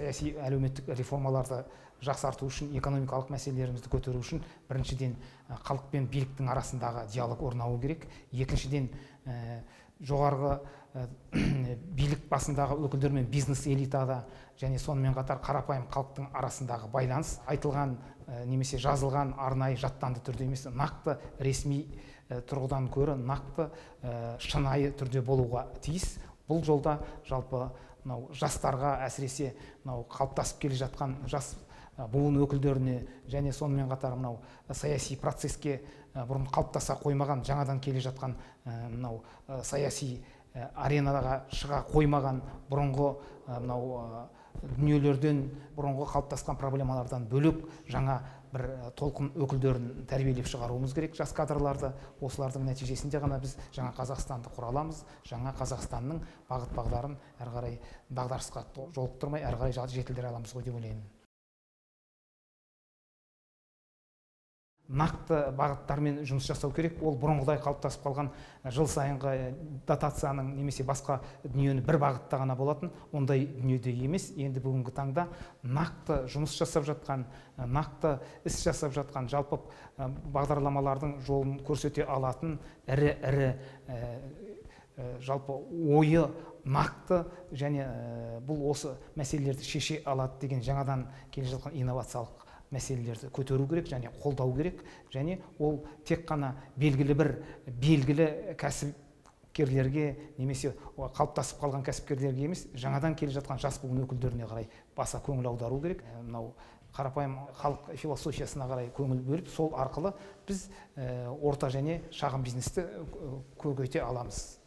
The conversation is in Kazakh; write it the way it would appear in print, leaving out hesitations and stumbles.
Саяси әлеуметтік реформаларды жақсарту үшін, экономикалық мәселелерімізді көтеру үшін біріншіден халық пен биліктің арасындағы диалог орнауы керек. Екіншіден, жоғарғы билік басындағы өкілдер мен бизнес элитада және сонымен қатар қарапайым халықтың арасындағы байланыс айтылған немесе жазылған арнайы жаттанды түрде емес, нақты ресми тұрғыдан көрі нақты шынайы түрде болуға тиіс. Бұл жолда жалпы мынау жастарға, әсіресе мынау қалыптасып келе жатқан жас буын өкілдеріне және сонымен қатар мынау саяси процеске бұрын қалыптаса қоймаған, жаңадан келе жатқан мынау саяси аренаға шыға қоймаған бұрынғы мынау дүниелерден, бұрынғы қалыптасқан проблемалардан бөлек жаңа бір толқын өкілдерін тәрбиелеп шығаруымыз керек, жас кадрларды. Осылардың нәтижесінде ғана біз жаңа Қазақстанды құра аламыз, жаңа Қазақстанның бағыт бағдарын әрі қарай дағдарысқа жолықтырмай әрі қарай жетілдіре аламыз ғой деп ойлаймын. Нақты бағыттармен жұмыс жасау керек. Ол бұрынғыдай қалыптасып қалған жыл сайынғы дотацияның немесе басқа дүниені бір бағытта ғана болатын ондай дүниеде емес. Енді бүгінгі таңда нақты жұмыс жасап жатқан, нақты іс жасап жатқан, жалпы бағдарламалардың жолын көрсете алатын ірі-ірі жалпы ойы нақты және бұл осы мәселелерді шеше алады деген жаңадан келе жатқан инновациялық мәселелерді көтеру керек және қолдау керек. Және ол тек қана белгілі бір белгілі кәсіпкерлерге немесе қалыптасып қалған кәсіпкерлерге емес, жаңадан келе жатқан жас буын өкілдеріне қарай баса көңіл аудару керек. Мынау қарапайым халық философиясына қарай көңіл бөліп, сол арқылы біз орта және шағын бизнесті көркейте аламыз.